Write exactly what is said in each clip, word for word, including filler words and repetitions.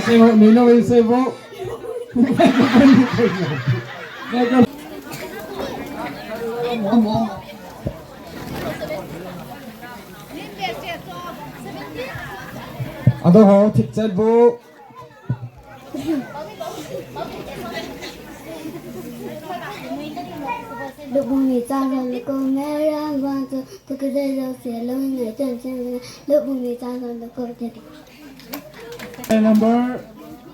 Seivo, Nino, seivo. Ado ho, thip chet bu. Lubung ni cha sa lubung, mera bang chu, tu ke de jo se lo ni chun chen. Lubung ni cha sa lubung. Number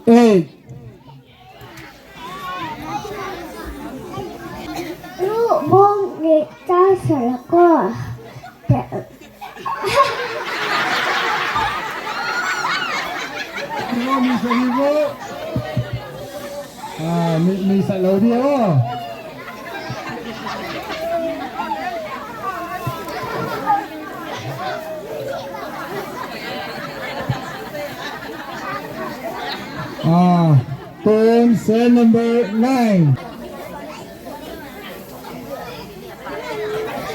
eight. Lubung ni cha sa lubung. Ni sa ni bo. Ah, ni, ni sa lo dia. Ah, turn, serial number nine.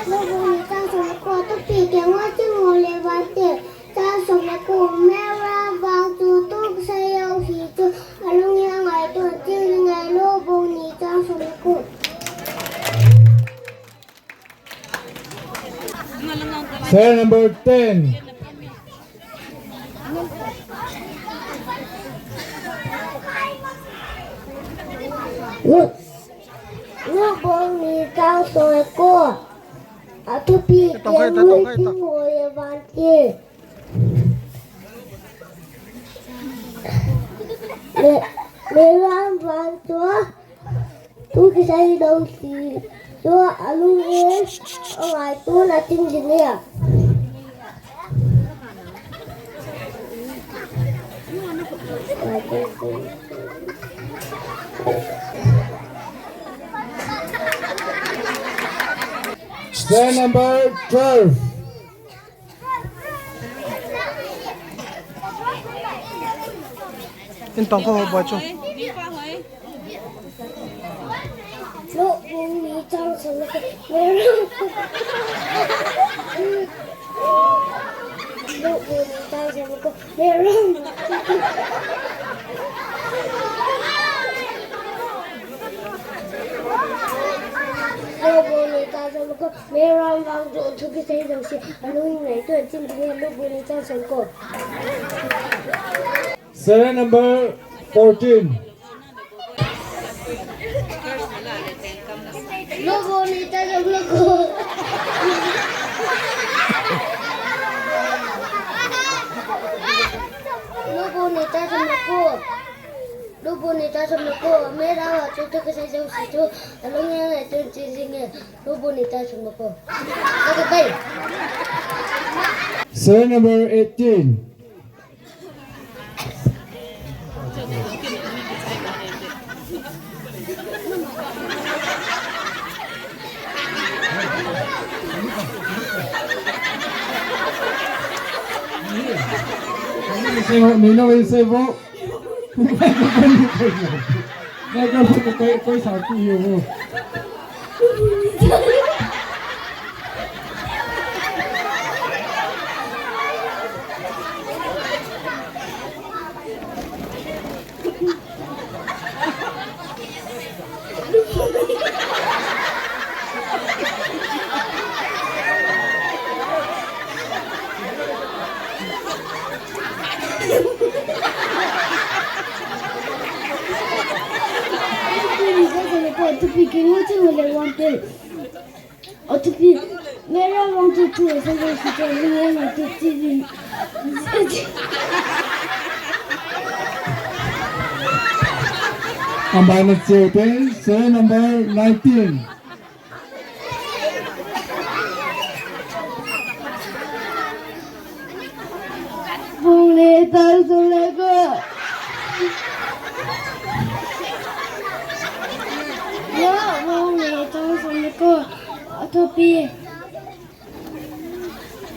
Lubung ni cha sa lubung, tu pi ke wa ti mo le wa te. Chang som le ko, mera bang chu tu kisei jouse chu, alung a ngai to, ching ngai lubung ni chang som le ko. Serial number ten. Lu-, lubung ni chang som le ko. Athupi, tong kai ta, tong kai ta. Kengui ting ho le van ti. Me, mera bang chu, tu kisei jouse chu, alung a ngai to na ching ding e. Serial number twelve. In tong ko bo chu. Lubung ni chang som le ko. Lubung ni chang som le ko. Lubung ni chang som le ko. Mera bang chu, tu kisei jouse, alung a ngai to, ching ding e, lubung ni chang som le ko. Serial number fourteen. Lubung ni chang som le ko. Lubung ni chang som le ko. Lubung ni chang som le ko. Mera bang chu, tu kisei jouse chu, alung a ngai to, ching ding e. Lubung ni chang som le ko. Ka ka bai. Serial number eighteen. Seivo, Nino, seivo. Microphone koi, koi sa ki ho. Athupi, kengui ting ho le van ti. Athupi, mera bang chu, tu kisei jouse chu, alung a ngai to, ching ding e. Abana cheu te, serial number nineteen. Lubung ni chang som le ko. Lubung ni chang som le ko. Athupi,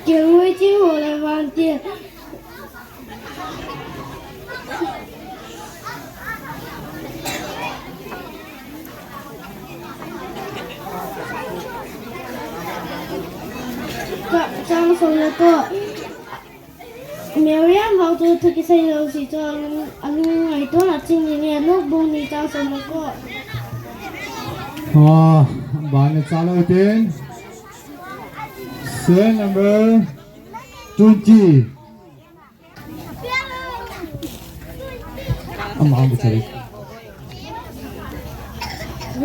kengui ting ho le van ti. Somleko. Miriam vang chu thu kisei jouse chu alung, alung ngaito na ching ni ni, Luke bung ni chang somleko. Ah, bana chalo ten. Serial number twenty. Ama ang kuchari.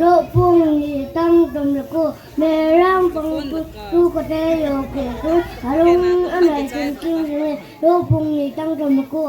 Luke bung ni chang somleko. Miriam vang chu, chu kate yo ke ku. Alung anai ching ching ni. Luke bung ni chang somleko.